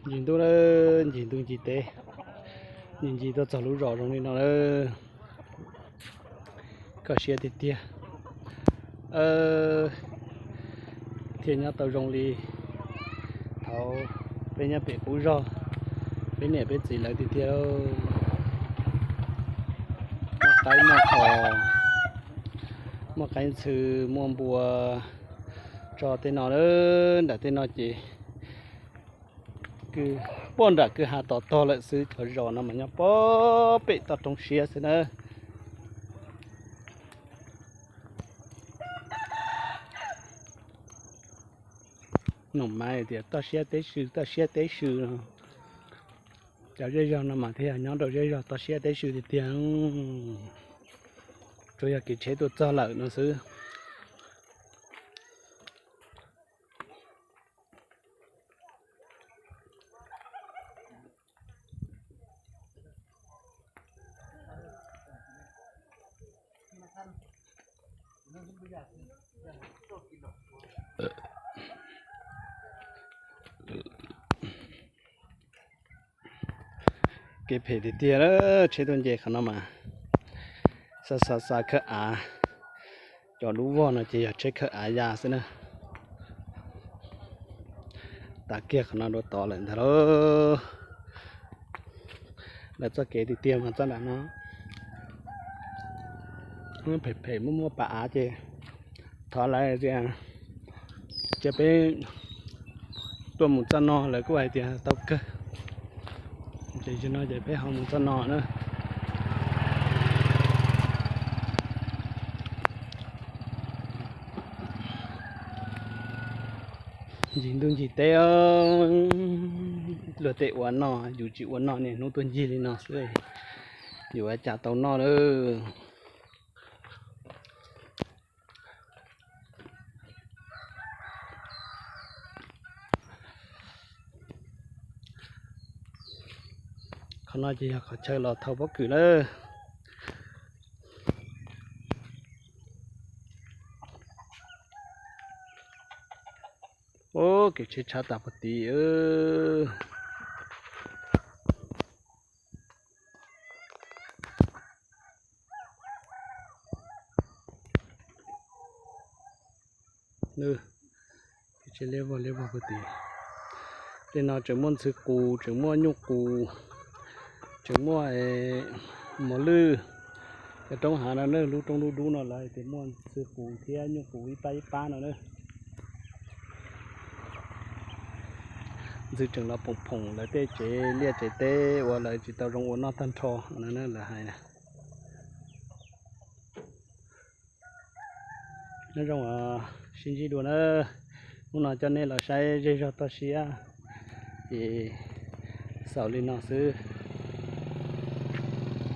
Ncig ntuj lawm, ncig ntuj ncig teb, ncig ncig tuaj txog lub zos zoo li no lawm. Kho siab tiag tiag, thiaj nyob tau zoo li thaum peb nyob pem qub zog, peb niam peb txiv lawv tiag tiag. Muaj qaib muaj qos, muaj qaib ntxhw, muaj npua tso tej no lawm. Nram tej no ces kwj, puag nram kwj ha tod tog lawm xwb, cov zos no mas nyob puag pem toj roob siab xwb na. Noj mas tias toj siab teb sw, toj siab teb sw no, cov zej zog no mas thiaj nyob rau zej zog toj siab teb sw tiag tiag. Tsuas yog kev tsheb tuaj txog lawm no xwb. Kev phem tiag tiag, tsheb tuaj nce qhov no mas xa xa xa khawb av. Cov lub voj no ces yog tsheb khawb av ya xwb na. Tav kiag qhov no dua tod lawm ntag lauj. Lawv txoj kev tiag tiag mas txoj nram no. Phem phem muaj muaj pas av ces thov lawv tias cia peb tuaj mus txoj no, lawv kuj hais tias tau kawg. Ces zaum no ces peb ho mus txoj no na. Ncig ntuj ncig teb, luag tej ua noj yus tsis ua noj, niaj hnub tuaj ncig li no xwb, yuav ua cas tau noj lawm. Qhov no ces yog qhov chaw los thau pob kws lawm. Ub, kev tsheb tshab tas puag tid. Tej no tseem muaj ntxhw qus, tseem muaj nyuj qus, tseem muaj mos lwj. Cov roob hav no na, lub roob dub dub no lawv hais tias muaj ntxhw qus thiab nyuj qus ib pab ib pab no na. Ntxhw tseem los phoom phoom lawv tej tsev liaj tsev teb uas lawv tsis tau zoo ua noj tag nrho no na, lawv hais na. Nyob zoo, sib ntsib dua na. Hnub no coj nej los saib zej zog toj siab ces xaus li no xwb.